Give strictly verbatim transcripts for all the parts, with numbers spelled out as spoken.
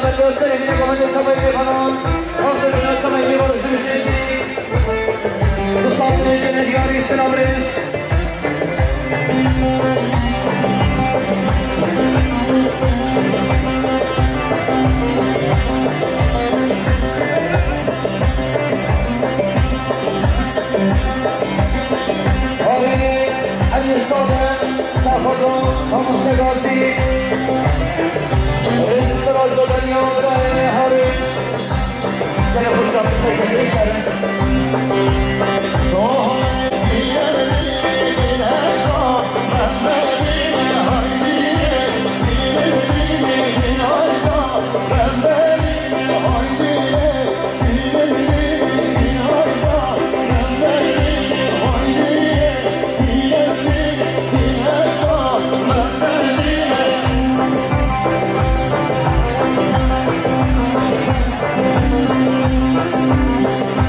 Serê vînê Muhammed Kabay Bêvanan, hazir bine Kabay Bêvanan jû nêsî. Du sal nêkene diyarî Sina Birêz. Havînê Elî Sade, Serxwedon, Mamoste Gazî, Rêz Siraj Dodaniya, birayê Harî. Gel hoşça bir tek bir işaret.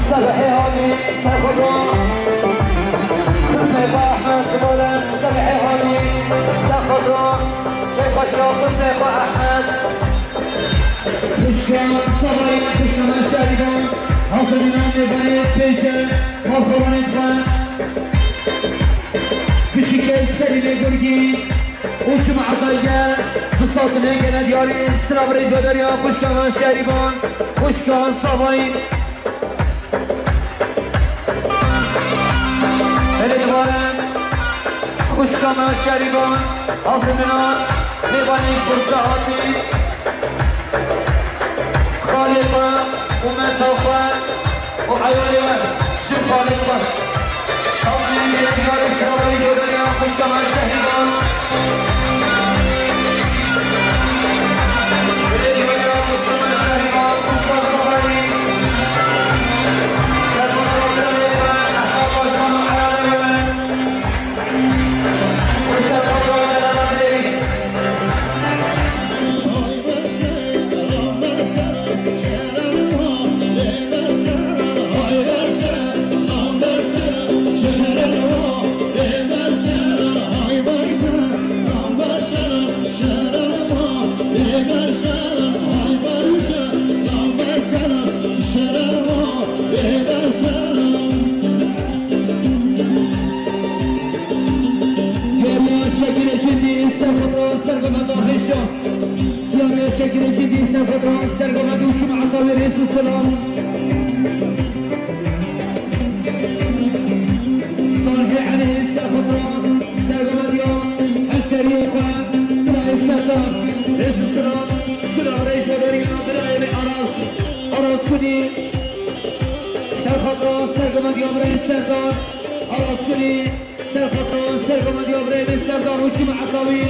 Sebehê halî, Serxwedon. Xwişka Ehmed, Kibolem, Sebehê halî, Serxwedon. Kêfxweşa xwişka Ehmed. Xwişka Savayî, xwişka me Şerîvan, hazirîna mêvanê pêşe, malxoranê xwe. Pişikê serî lê gurgî û çima etayge du sal tune gene diyarî sira birê vederiya xwişka me Şerîvan, xwişka Savayî. Hele dibare xwişka me Şerîvan, hazirîna mêvanê ji Bursa hatî. Xalê xwe û meta xwe û eyalê we, ji xalê xwe. Sağ olun, gelin diyarê Sirabirê Göderiya, xwişka me Şehîdan. Gelin diyarê xwişka me Şehîdan, xwişka Sirabirê. Sermana Göderiya, ehbab bajan û eyalê we. Yariya Şekirê Cindî, serxwedra, sergona da hêşa. Yariya Şekirê Cindî, serxwedra, sergona da û çûma etawê rêz û selam. Salihê Elî, serxwedra, sergona diya, hemşeriyê xwe, birayê Serdar, rêz û selam, sila rêz û beriya, birayê me Aras, Aras Kunî, serxwedra, sergona diya, birayê Serdar, Aras Kunî, Serxwedon, sergoma diya birayê min Serdar û çima etawî.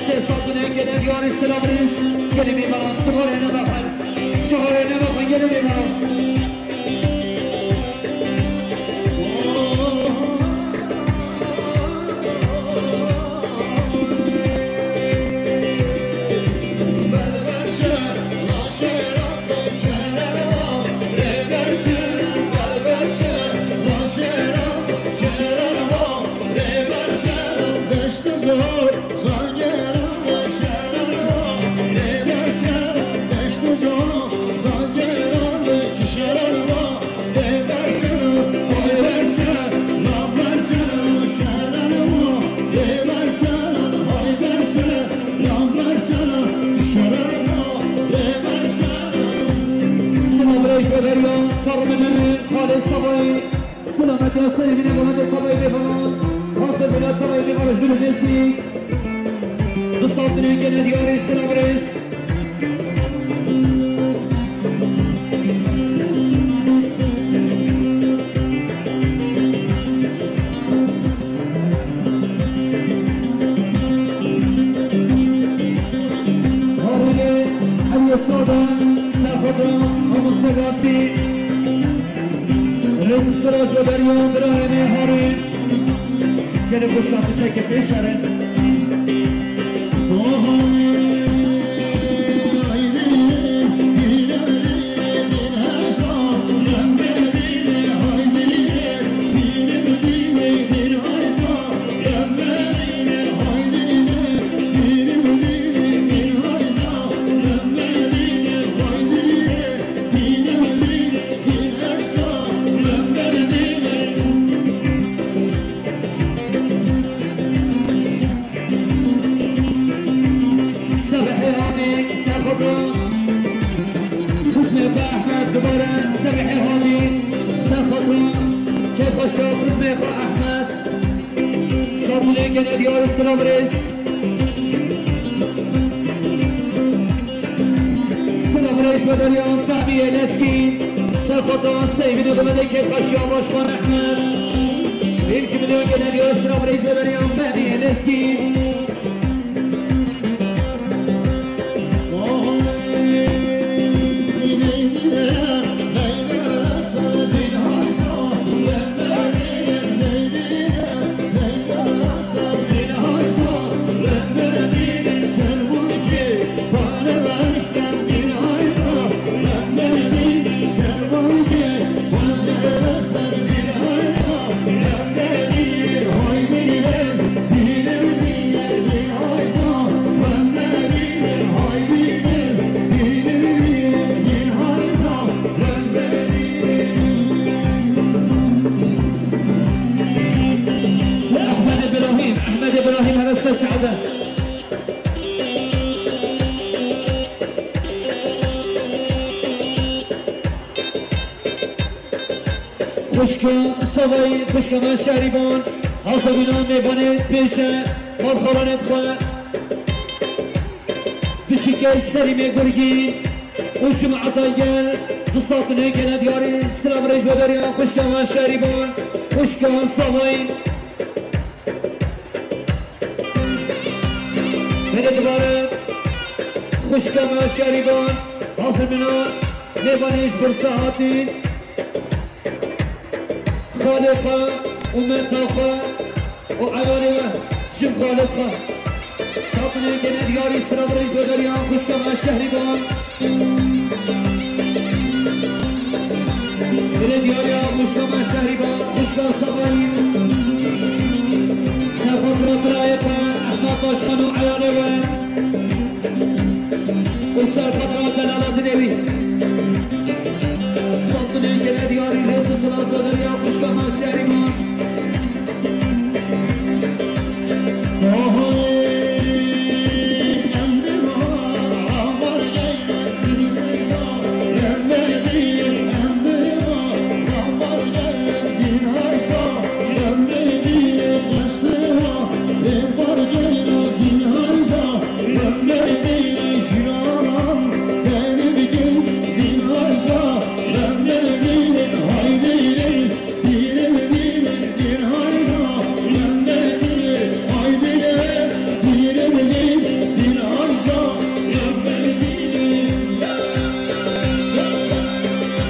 Sê sal tune kene diyarê Sirabirêz. Gelê mêvanan, çixorê nemaxin. Çixorê nemaxin, gelê mêvanan. Sima birêj vederiya, Karmilini, Xalê Savayî, Silametiya serê vînê Muhamedê Tavayê Bêvanan, Xasê Bêla Tavayê Bêvanan ji Dûrê Nêsî. Du sal tune gene diyarê Sila Birêz. Harînê Eliyê Sade, serxwedra, Mamoste Gasî. Rêz û sira ji we beriya birayê me Harîn. Gelê xwişka tu çekê pê şerin. Ehmed. Sabunê gene diyarî silav rêz. Silav rêz bederiyan Fehmiyê Leskî. Serxotan seyvînê demedê kêfxweşiya Başkan Ehmed. Pêncî milyon gene diyarî silav rêz bederiyan Fehmiyê Leskî. Ehmed Îbrahîm, Ehmed Îbrahîm, hele ser çavde. Xwişka Savayî, xwişka me Şehrîban, hazirîna mêvanê pêşe, malxalanê xwe, pişikê Serîmê Gurgî û cumata gel, bi satinê gene diyarî, silav rêz vederiya xwişka me Şehrîban, xwişka Savayî. Hele dibare xwişka me Şerîban, hazir bina mêvanê ji Bursa hatîn. Xalê xwe û meta xwe û eyalê we, jin xalê xwe. Satinê gene diyarî silav rêz vederiya xwişka me Şehrîban. Dilê diyariya xwişka me Şehrîban, xwişka Sebayî. Serxatira birayê xwe Ehmed Başkan û eyalê we. Û serxatira delala dilê wî. Satinê gene diyarî rêz û silav vederiya xwişka me Şehrîban.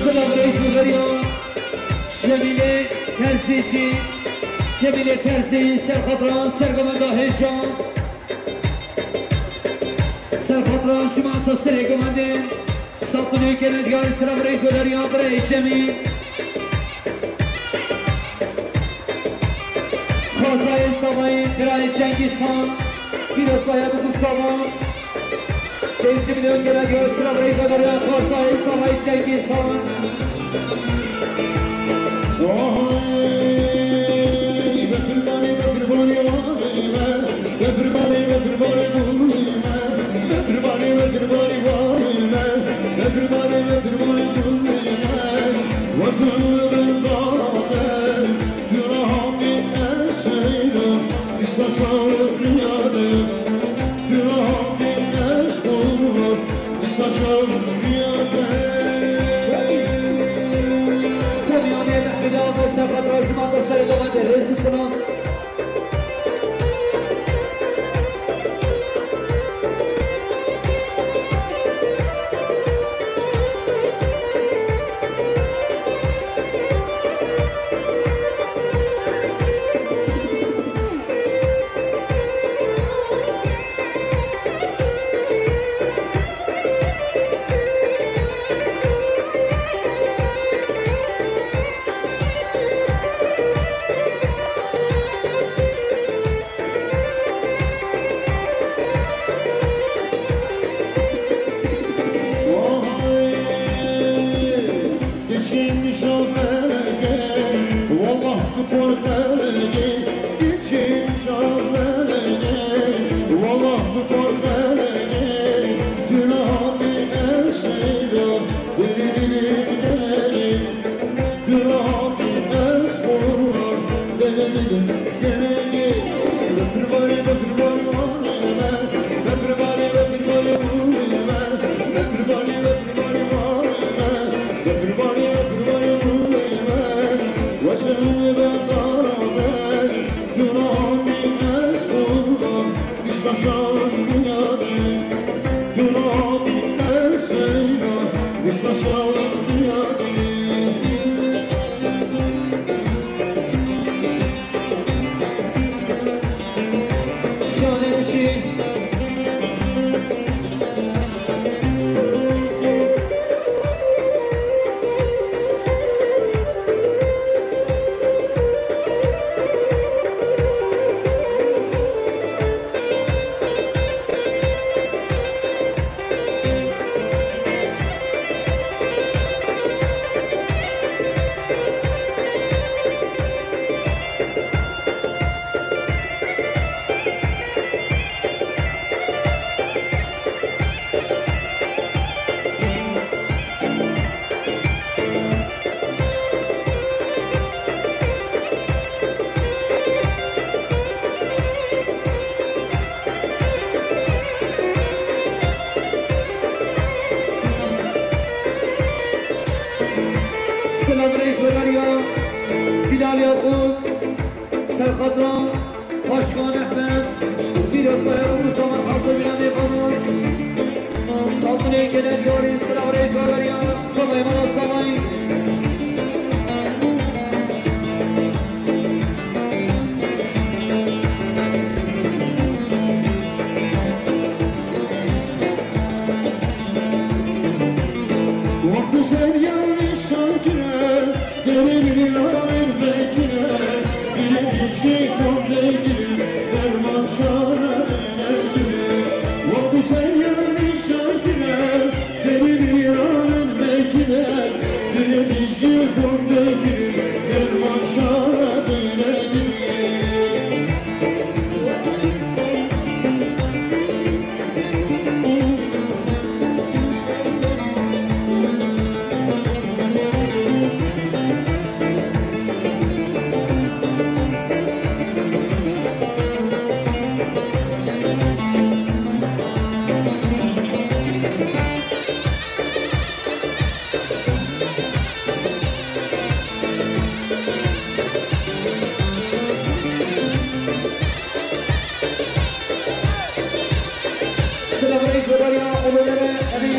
Silav rêz û beriya Cemîlê Terzîcî, Cemîlê Terzî, serxatran, sergovenda hêja, serxatran, cumata serê govendên. Satinê gene diyarî silav rêz vederiya birayê Cemîl. Xwezayê Savayî, birayê Cengîz Han, pîrozbaya bibo Savan. Pêncî milyon gene diyarî silav rêz vederiya xwezayê Savayî Cengîz Han. Befirbanê, befirbanê warê me, befirbanê, befirbanê gulê me, befirbanê, befirbanê warê me, befirbanê, befirbanê gulê me. Wezin li bendane, tu rahatî ez seyda, dîsa çawa riyade, tu rahatî ez bor, dîsa çawa riyade. Semîyanê Mehmedê Ame, serxatira cumata serê govendê, rêz û silav. Geçin şoförge, wallah tu korkege. Geçin şoförge, wallah tu korkege. Dün abi en şeyda, deli deli gelege. Dün abi en spor. Bilal Yakup, Serxatran, Başkan Ehmet, Pîrozbaya û Mustafa Hazir Bilal Yakup, Saltine Genel Yori, Sıra Reyfagariya, Salay Mala Salay. Wextê ser yanê şakire, derê birî ravên vekire, birî dişê xondê gire, derman şare bêne gire. Wextê ser yanê şakire, derê birî ravên vekire, birî dişê xondê gire, derman şare bêne gire. Sıra reis ve bariya olunere evi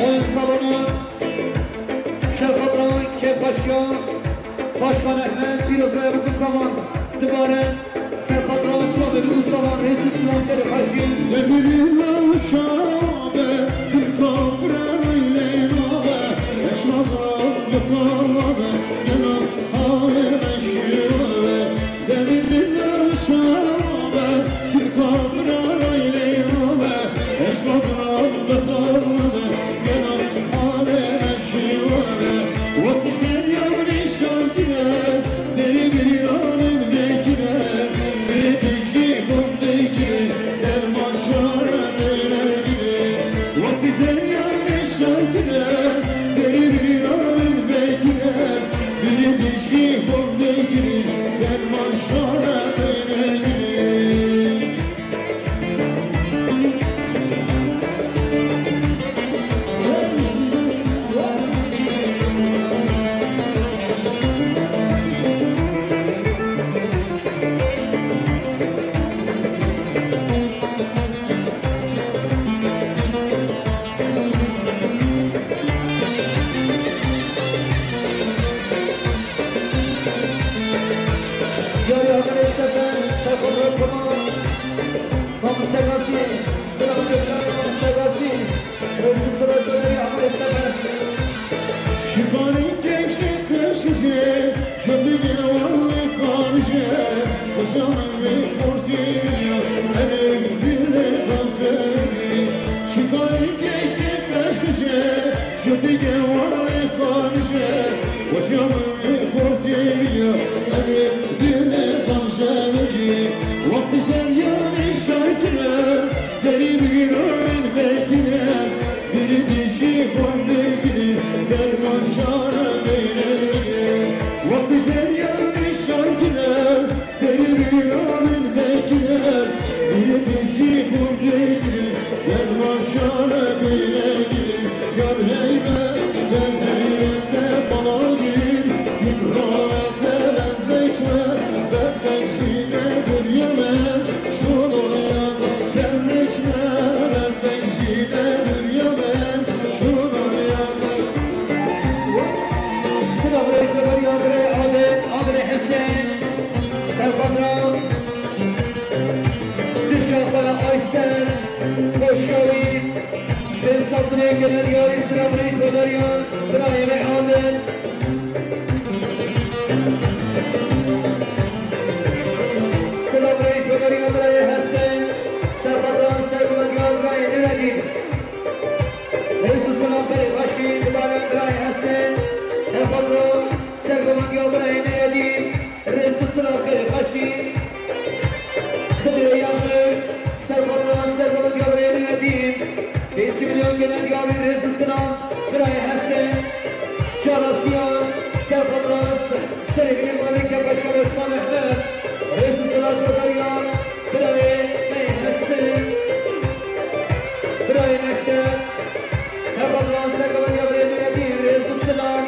oyun salonu. Serxatran, Kêfxweşiya, Başkan Ehmed, Pîroz ve Ebû Savan, dibare, Serxatran, Çavê Ebû Savan, Rêzî Sinan, Kerê Xweşî. Derdê dil û şabe, dil kafire eylê nabe, eşmazan bitalabe, gelo halê eşîrabe. Derdê dil û şabe, dil kafire eylê nabe, eşmazan bitalabe, gelo halê eşîrabe. Wextê ser yanê şakire, derê birî ravên vekire, birî dişê xondê gire, derman şare bêne gire. Wextê ser yanê şakire, derê birî ravên vekire, birî dişê xondê gire, derman şare bêne gire. Yarî Amirê Sefer, Sefer Rokuma, Mamu Servasî, Selam Gökhan, Mamu Servasî, Rojî Sefer Dönerî, Amirê Sefer. Şikanî keşî keşişe, jodi gewanî kanişe, hoşa min vê xortî ya, em ê dilê xemzerî. Şikanî keşî keşişe, jodi gewanî kanişe, hoşa min Kurtiya, em ê dilê xemzerî. Wextê ser yanê şakire, derî birî ravên vekire, birî dişê xondê gire, derman şare bêne gire. Wextê ser yanê şakire, derî birî ravên vekire, birî dişê xondê gire, derman şare bêne gire. Yar heybe, der heybe de baladî, Îbrahim de bendek me, bendek jî de duriye me, şono ya da bendek me, bendek jî de duriye me, şono ya da. Sıra buraya kadar ya buraya Adil, Adil Hesen, Serfadra, Dişanlara Aysel, Koşavi, Sê Sabunê Gelerya, Îsra Birêj Belerya, Birayê me Adil. Sila Birêj Belerya, Birayê Hesen, Serfadran, Serguvendiya, Birayê Neredî. Rêz û selam berê xweşî, dibare Birayê Hesen, Serfadran, Serguvendiya, Birayê Neredî. Rêz û silav xêrê xweşî. Xidrê Yamir, Serxwedran, Serxwedran Gabrêlê Nedîm, Pêncî Milyon Genel Yamir, rêz û silav, Birayê Hesen, Çalasiyan, Serxwedran, Serê Binê Malê Kepaşa Osman Ehmed, rêz û silav, Godarya, Birayê Mey Hesen, Birayê Neşet, Serxwedran, Serxwedran Gabrêlê Nedîm, rêz û silav.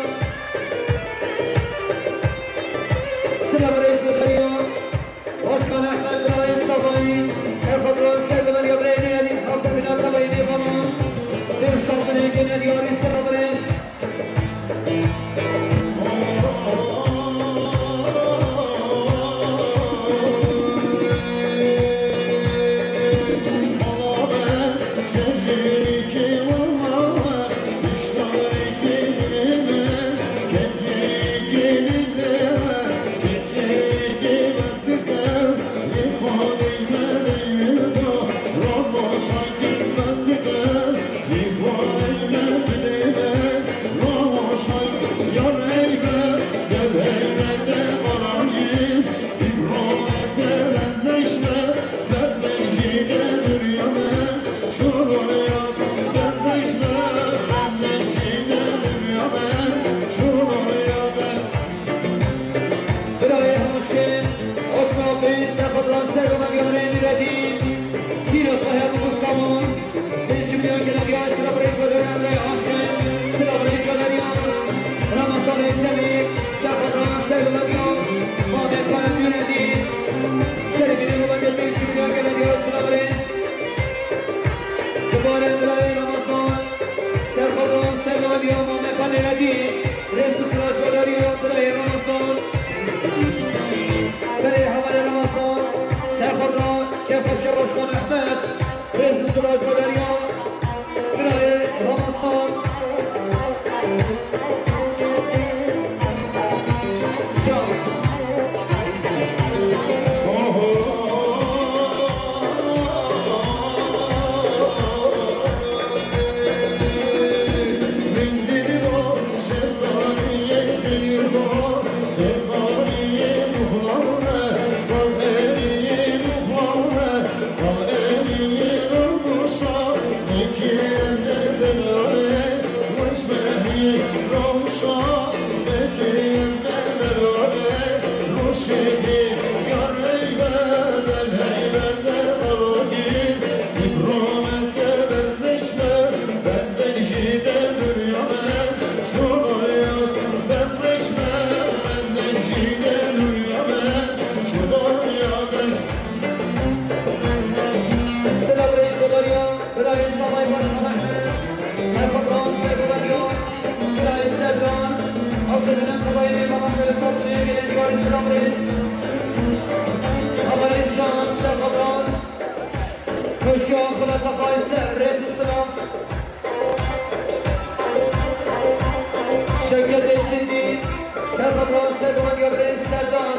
Serdar Gabriel Serdar.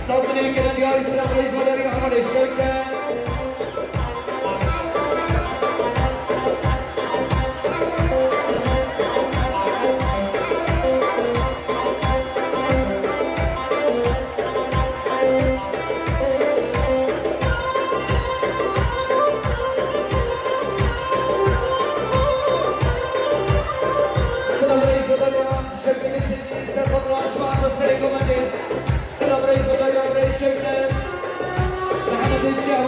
Saldırı gelen yarı sıra Reis Badar Ahmet Eşek'le. Sıra Reis Badar Ahmet Eşek'le. Stefan Raşma, Serê Komendê. Sira birê Xwedaya birê şewte. Mehemedê Çiya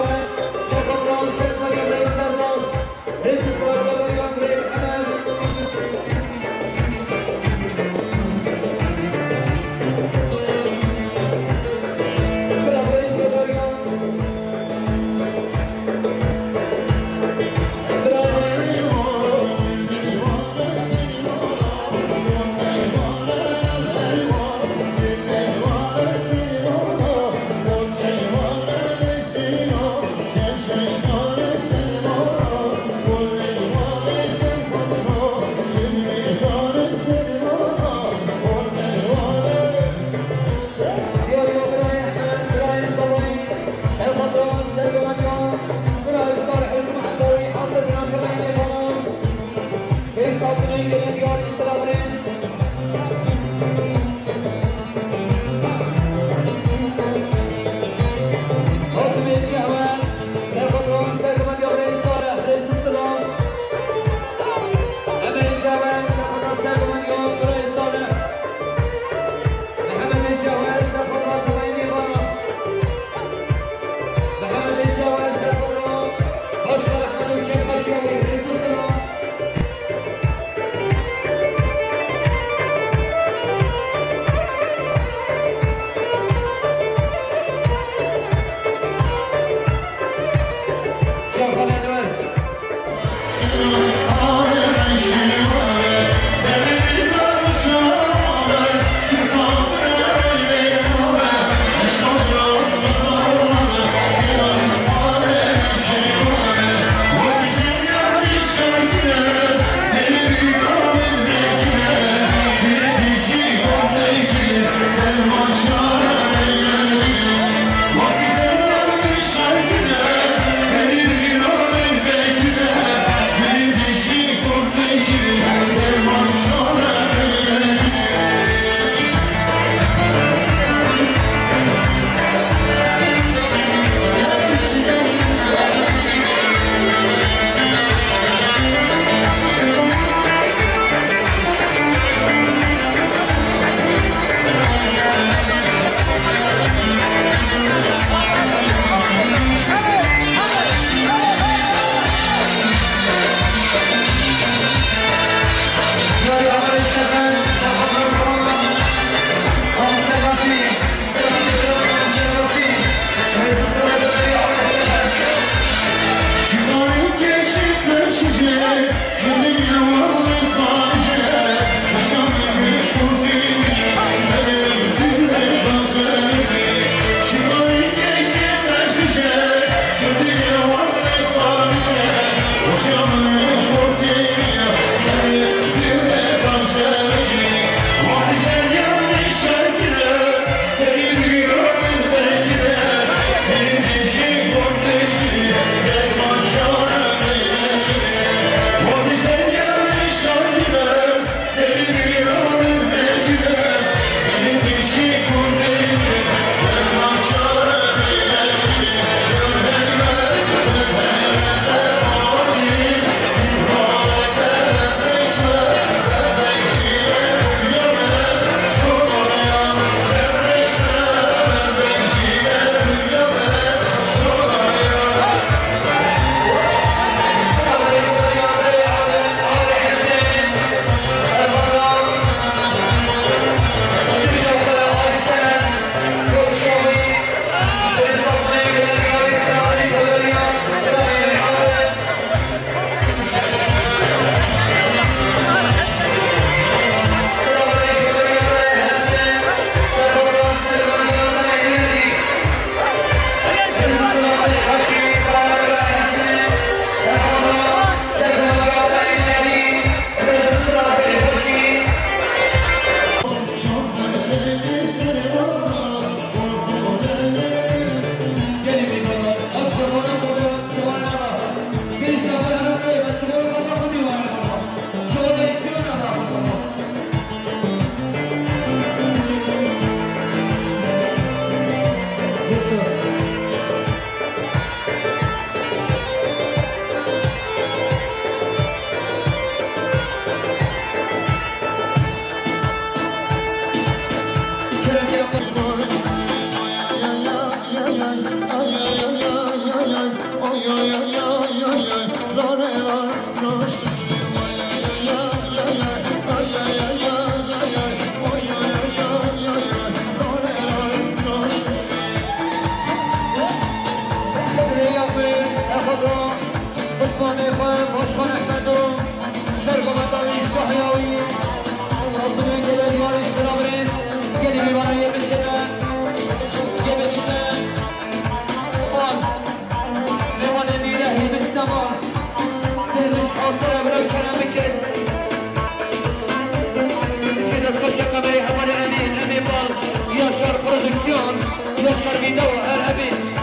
Yaşar Vida ve Erhebi.